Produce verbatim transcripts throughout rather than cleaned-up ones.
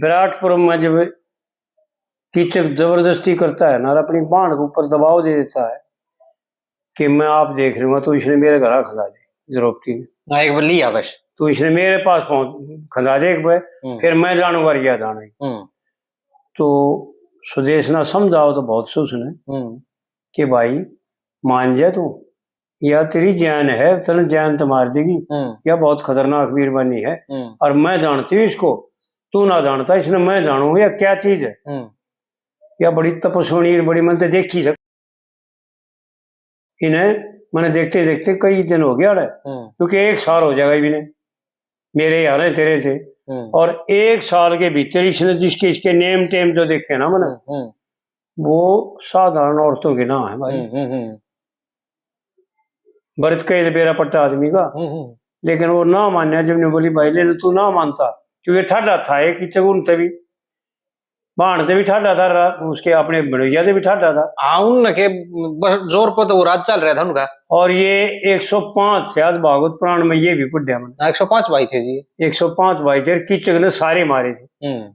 विराटपुर में जब कीचक जबरदस्ती करता है ना, और अपनी बाण के ऊपर दबाव दे देता है कि मैं आप देख लूंगा, तो इसने मेरे घर खदा दे, द्रौपदी ने। हाँ, एक बार लिया बस। तो इसने मेरे पास पहुंच, खदा दे एक बार, हम्म। फिर मैं जानूंगा रिया जाना ही। हम्म। तो सुदेशना समझाओ तो बहुत से उसने हम्म। कि भाई, मान जा तू, या तेरी जान है, तने जान तो मार देगी, हम्म। या बहुत खतरनाक वीरबानी है, हम्म। और मैं जानती हूँ इसको, तू ना जानता, इसने मैं जानू या क्या चीज है। हम्म। या बड़ी तपस्विनी, बड़ी मन तो देखी सक इन्हें मैंने देखते देखते कई दिन हो गया है, हम्म। क्योंकि एक साल हो जाएगा इन्हें मेरे यार हैं, तेरे थे। हम्म। और एक साल के भीतर इसने जिसके इसके नेम टेम जो देखे ना मैंने, हम्म, हम्म। वो साधारण औरतों के ना है भाई। हम्म, हम्म, हम्म। भरत कहे तो बेरा पट्टा आदमी का, हम्म, हम्म। लेकिन वो ना मान्या। जब ने बोली, "भाई, लेने तू ना मानता," क्योंकि ठाडा था एक ही चगुन तभी, बाण से भी ठाडा था, रा-, उसके अपने भणोइया से भी ठाडा था। हाँ, उनके बस जोर पर तो वो राज चल रहा था उनका। और ये एक सौ पाँच थे, आज भागवत पुराण में ये भी पढ़या मैंने। हाँ, एक सौ पाँच भाई थे जी। एक सौ पाँच भाई थे, और कीचक ने सारे मारे थे। हम्म।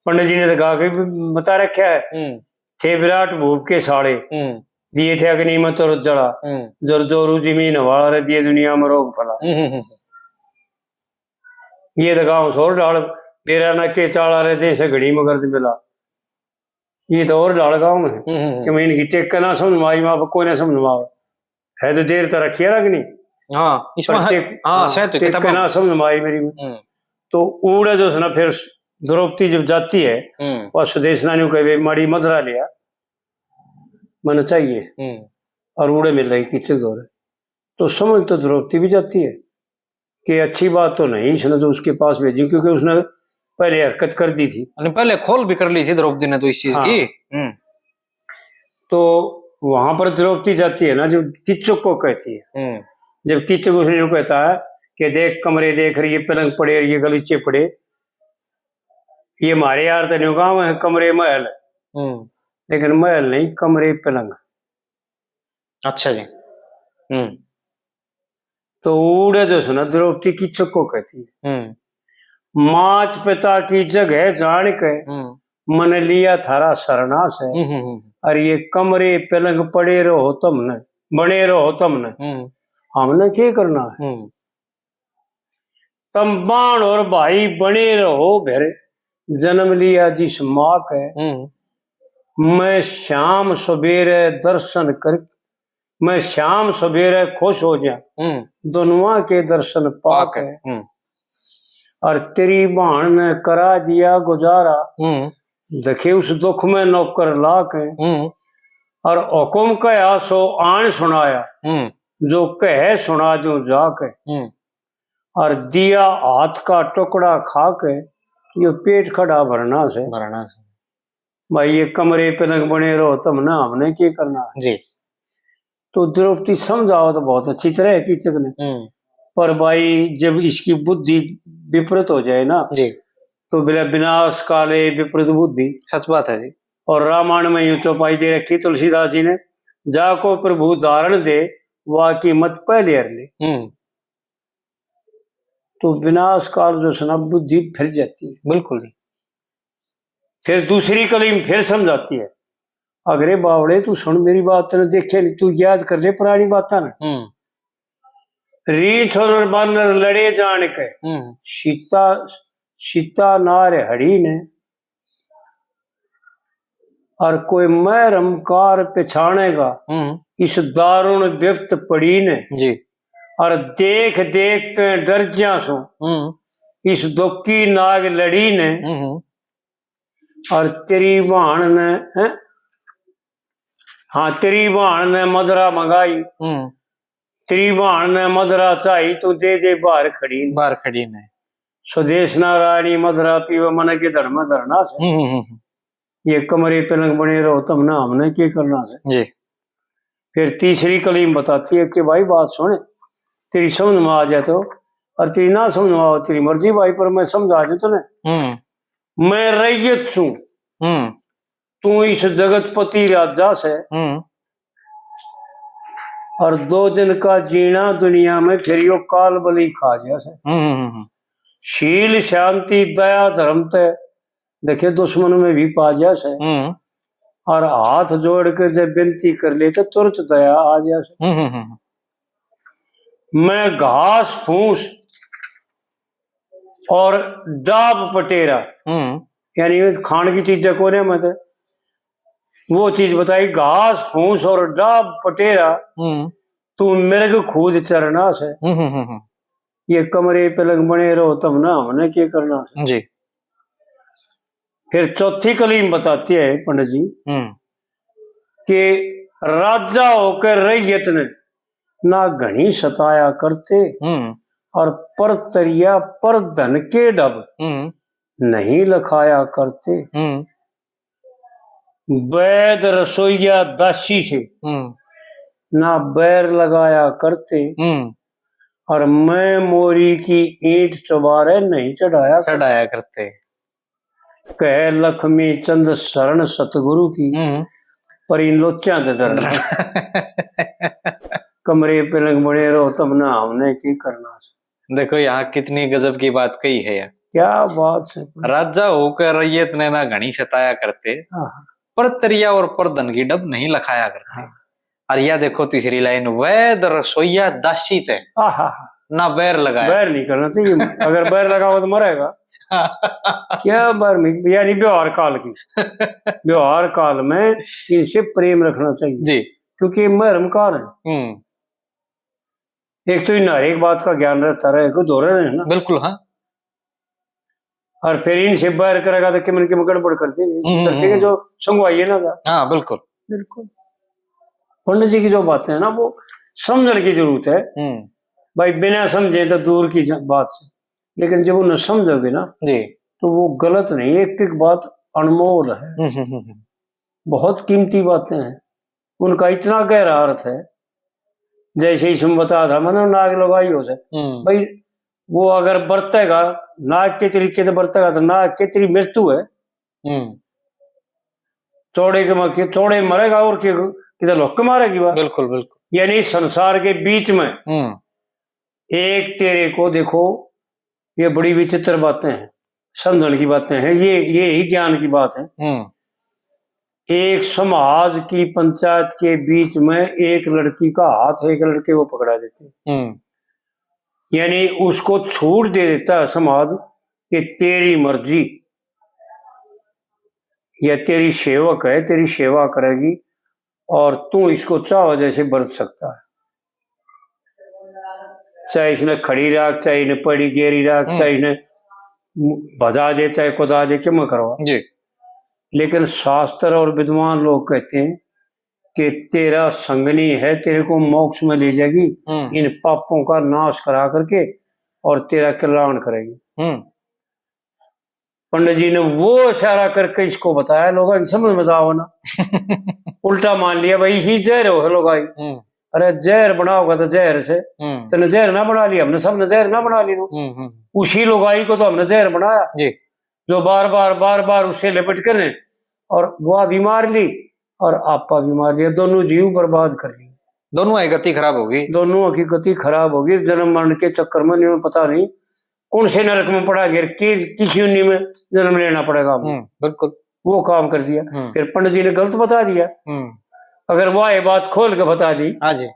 पंडित जी ने तो गा के भी बता रखा है, हम्म। थे विराट भूप के साले, हम्म। दिए थे अग्नि में तुरत जला, हम्म। जर जोरू जमीन वाला रे, दिए दुनिया में रोग फैला। हम्म, हम्म, हम्म। ये तो गाँव छोड़ डाल, बेरा ना के चाला रे, देश घड़ी में गर्द मिला। ये तो और डाल गाँव में हम्म, हम्म, हम्म। कि मैं इनकी टेक के ना समझ में आई, माँ को कोई ना समझ में आवे। है तो देर तो रखी है अग्नि। हाँ, इसमें पर है, टेक, हाँ, हाँ, शायद तो टेक किताबों के ना में। समझ में आई मेरी में। हम्म। तो उड़े जो है ना, फिर द्रौपदी जब जाती है, हम्म। और सुदेशना ने कहे, "भाई, माड़ी मदरा लिया, मैंने चाहिए।" हम्म। और उड़े मिल रही किचक दौरे। तो समझ तो द्रौपदी भी जाती है कि अच्छी बात तो नहीं, इसने तो उसके पास भेजी, क्योंकि उसने पहले हरकत कर दी थी। यानी पहले खोल भी कर ली थी द्रौपदी ने तो इस चीज हाँ। की। हम्म। तो वहां पर द्रौपदी जाती है ना, जो किचक को कहती है। हम्म। जब किचक उसने यूं कहता है कि, "देख कमरे देख रही है, पलंग पड़े, ये गलीचे पड़े, ये हमारे यार तो न्यू गाँव है, कमरे महल।" हम्म। लेकिन महल नहीं, कमरे पलंग। अच्छा जी। हम्म। तो उड़े जो सुना द्रौपदी किचक को कहती है, हम्म। "मात पिता की जगह जान के हम्म। मन लिया थारा सरना से। हम्म, हम्म, हम्म। और ये कमरे पलंग पड़े रहो तुमने, बने रहो तुमने। हम्म। हमने के करना है?" हम्म। तम बाण और भाई बने रहो फिर, जन्म लिया जिस माँ के। हम्म। मैं शाम सवेरे दर्शन कर, मैं शाम सवेरे खुश हो जा, हम्म। दोनों के दर्शन पाके। पाके, हम्म। और तेरी बाण ने करा दिया गुजारा, हम्म। देखे उस दुख में नौकर लाके। हम्म। और हुक्म कहा सो आन सुनाया, हम्म। जो कहे सुना दूं जाके। हम्म। और दिया हाथ का टुकड़ा खा के, यो पेट खड़ा भरना से। भरना से। भाई, ये कमरे पलंग बने रहो, तुमने हमने के करना है? जी। तो द्रौपदी समझाओ तो बहुत अच्छी तरह है किचक ने। हम्म। पर भाई, जब इसकी बुद्धि विपरीत हो जाए ना, जी। तो बिना विनाश काले विपरीत बुद्धि। सच बात है जी। और रामायण में यूं चौपाई दे रखी तुलसीदास जी ने, "जाको प्रभु धारण दे, वा कीमत पहले हर ले।" हम्म। तो विनाश काल जो सुना बुद्धि फिर जाती है। बिल्कुल। फिर दूसरी कली में फिर समझाती है, "अगरे बावड़े, तू सुन मेरी बात, तने देखे नहीं, तू याद कर ले पुरानी बातें ना।" हम्म। रीछ और बानर लड़े जान के, हम्म। सीता, सीता नार हड़ी ने, और कोई महरम कार पिछाणेगा, हम्म। इस दारुण विपत पड़ी ने। जी। और देख देख के डर ज्या सो, हम्म। इस दुखी नाग लड़ी ने। हम्म। और तेरी भाण ने, हैं? हाँ, तेरी भाण ने मदरा मंगाई। हम्म। तेरी भाण ने मदरा चाही, तू दे दे बाहर खड़ी ने। बाहर खड़ी ने। सुदेश नारायणी मदरा पीवे, मन के धड़ में धरना से। हम्म, हम्म, हम्म। ये कमरे पलंग बने रहो, तमने हमने के करना से। जी। फिर तीसरी कली में बताती है कि भाई बात सुन, तेरी समझ में आ जाए तो, और तेरी ना समझ में आओ, तेरी मर्जी भाई, पर मैं समझा दूं तने। हम्म। मैं रैयत सूं। हम्म। तू इस जगतपति राजा से, हम्म। और दो दिन का जीना दुनिया में, फिर यो काल बलि खा जा से। हम्म, हम्म, हम्म। शील, शांति, दया, धर्म ते देखे दुश्मन में भी पा जा से। हम्म। और हाथ जोड़ के जब विनती कर ले तो तुरंत दया आ जा से। हम्म, हम्म, हम्म। मैं घास फूस और डाब पटेरा, हम्म। यानी खाण की चीजें कोने मत, वो चीज बताई, घास फूस और डाब पटेरा, हम्म। तू मृग खूद चरना से। हम्म, हम्म, हम्म, हम्म। ये कमरे पलंग बने रहो, तब ना हमने के करना से। जी। फिर चौथी कली में बताते हैं पंडित जी हम्म। कि राजा होकर रैयत ने ना घणी सताया करते हम्म। और पर तरिया पर धन के डब हम्म। नहीं लखाया करते। हम्म। वैद रसोईया दासी से हम्म। ना बैर लगाया करते हम्म। और मैं मोरी की ईंट चबारे नहीं चढ़ाया करते। चढ़ाया करते। कह लक्ष्मी चंद शरण सतगुरु की, हम्म। पर इन लोच्यां से डरना। कमरे पलंग बने रहो, तब ना हमने की करना। देखो, यहाँ कितनी गजब की बात कही है यार। क्या बात है। राजा होकर रैयत ने ना घणी सताया करते, हाँ। पर तरिया और पर धन की डब नहीं लखाया करते। हाँ। और या देखो तीसरी लाइन, वैद रसोईया दासी ते आहा। ना बैर लगाया। बैर नहीं करना चाहिए। अगर बैर लगाओ तो मरेगा। क्या बैर में, यानी व्यवहार काल की, व्यवहार काल में इनसे प्रेम रखना चाहिए। जी। क्योंकि ये महरमकार है। हम्म। एक तो इन हर एक बात का ज्ञान रहता रहे, कोई धोरे नहीं ना। बिल्कुल, हाँ। और फिर इनसे बैर करेगा तो किमन किम गड़बड़ कर देंगे, हम्म, धरती के हम्म। जो संगवाई है ना था। हाँ, बिल्कुल। बिल्कुल। पंडित जी की जो बातें हैं ना, वो समझने की जरूरत है। हम्म। भाई, बिना समझे तो दूर की ज-, बात से, लेकिन जब उन्हें समझोगे ना, जी। तो वो गलत नहीं, एक एक बात अनमोल है। हम्म, हम्म, हम्म, हम्म। बहुत कीमती बातें हैं, उनका इतना गहरा अर्थ है। जैसे इसमें बताया था मैंने, नाग लगाई हो से, हम्म। भाई, वो अगर बरतेगा, नाग के तरीके से बरतेगा, तो नाग के तेरी मृत्यु है। हम्म। चौड़े के मक्खी, चौड़े मरेगा और के, किधर लोग मारेगी बात। बिल्कुल, बिल्कुल। यानी संसार के बीच में हम्म। एक तेरे को देखो, ये बड़ी विचित्र बातें हैं, समझण की बातें हैं, ये, ये ही ज्ञान की बात है। हम्म। एक समाज की पंचायत के बीच में एक लड़की का हाथ एक लड़के को पकड़ा देते, हम्म। यानी उसको छूट दे देता है समाज कि तेरी मर्जी, या तेरी सेवक है, तेरी सेवा करेगी और तू इसको चाहो जैसे बरत सकता है। चाहे इसने खड़ी राख, चाहे इन्हें पड़ी गेरी राख, हम्म। चाहे इन्हें भजा दे, चाहे कुदा दे, क्यों करवा। जी। लेकिन शास्त्र और विद्वान लोग कहते हैं कि तेरा संगनी है, तेरे को मोक्ष में ले जाएगी, हम्म। इन पापों का नाश करा करके और तेरा कल्याण करेगी। हम्म। पंडित जी ने वो इशारा करके इसको बताया, लोगों की समझ में तो आओ ना। उल्टा मान लिया भाई, ही जहर हो, लोगाई। हम्म। अरे, जहर बनाओगा तो जहर से, हम्म। तने जहर ना बना लिया, हमने सबने जहर ना बना ली। हम्म, हम्म। उसी लुगाई को तो हमने जहर बनाया, जी। जो बार बार, बार बार उससे लिपट कर और वह भी मार ली और आपा भी मार लिया, दोनों जीव बर्बाद कर लिए। दोनों ही गति खराब होगी। दोनों की गति खराब होगी। जन्म मरण के चक्कर में नहीं, पता नहीं कौन से नरक में पड़ा, गिर के किस योनि में जन्म लेना पड़ेगा हमें। हम्म, बिल्कुल। वो काम कर दिया। हम्म। फिर पंडित जी ने गलत बता दिया। हम्म। अगर वह ये बात खोल के बता दी, हाँ जी।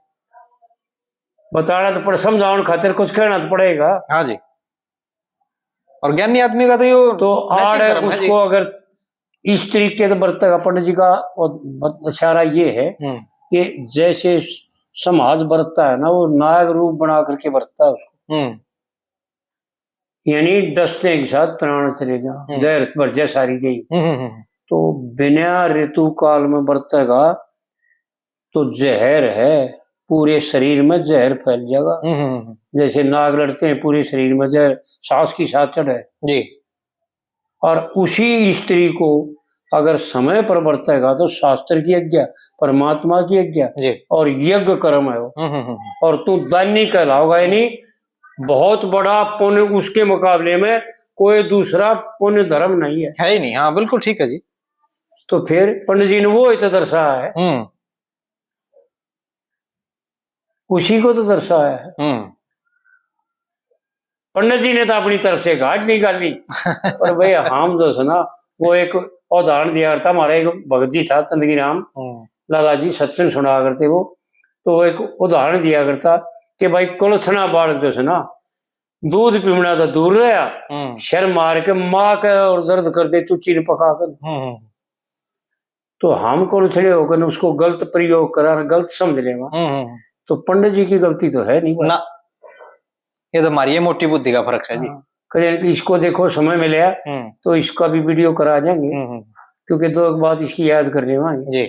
बताना तो पड़, समझाने खातिर कुछ कहना तो पड़ेगा। हाँ जी। और ज्ञानी आदमी का तो यो तो नैतिक आड़ है धर्म है जी। उसको अगर इस तरीके से बरतेगा, पंडित जी का वो बत-, इशारा ये है हम्म। कि जैसे समाज बरतता है ना, वो नाग रूप बना करके बरतता है उसको। हम्म। यानी डसने के साथ प्राण चले जा, हम्म। जहर भर जा सारी गई। हम्म, हम्म, हम्म। तो बिना ऋतु काल में बरतेगा तो जहर है, पूरे शरीर में जहर फैल जाएगा। हम्म, हम्म, हम्म। जैसे नाग लड़ते हैं, पूरे शरीर में जहर सांस के साथ चढ़े। जी। और उसी स्त्री को अगर समय पर बरतेगा तो शास्त्र की आज्ञा, परमात्मा की आज्ञा जी। और यज्ञ कर्म है वो। हम्म, हम्म, हम्म। और तू दानी कहलाओगा, यानी बहुत बड़ा पुण्य, उसके मुकाबले में कोई दूसरा पुण्य धर्म नहीं है। है ही नहीं। हाँ, बिल्कुल ठीक है जी। तो फिर पंडित जी ने वो ही तो दर्शाया है। हम्म। उसी को तो दर्शाया है। हम्म। पंडित जी ने तो अपनी तरफ से घाट निकाली, पर भाई हम जो है ना, वो एक उदाहरण दिया करता। हमारा एक भगत जी था चंदगी राम, हम्म, लाला जी सत्संग सुना करते वो, तो वो एक उदाहरण दिया करता कि भाई कुलथना बालक जो है ना, दूध पीवना तो दूर रहा, हम्म, शर्म मार के माँ के और दर्द कर दे चुच्ची ने पका कर। हम्म, हम्म, तो हम कुलथड़े होकर उसको गलत प्रयोग करा, गलत समझ लेवा, हम्म, हम्म। तो पंडित जी की गलती तो है नहीं भाई। ना, ये तो हमारी ये मोटी बुद्धि का फर्क है जी। हाँ, कहें कि इसको देखो, समय मिले हम्म, तो इसका भी वीडियो करा देंगे, हम्म, हम्म, क्योंकि दो एक बात इसकी याद कर लेवांगे। जी।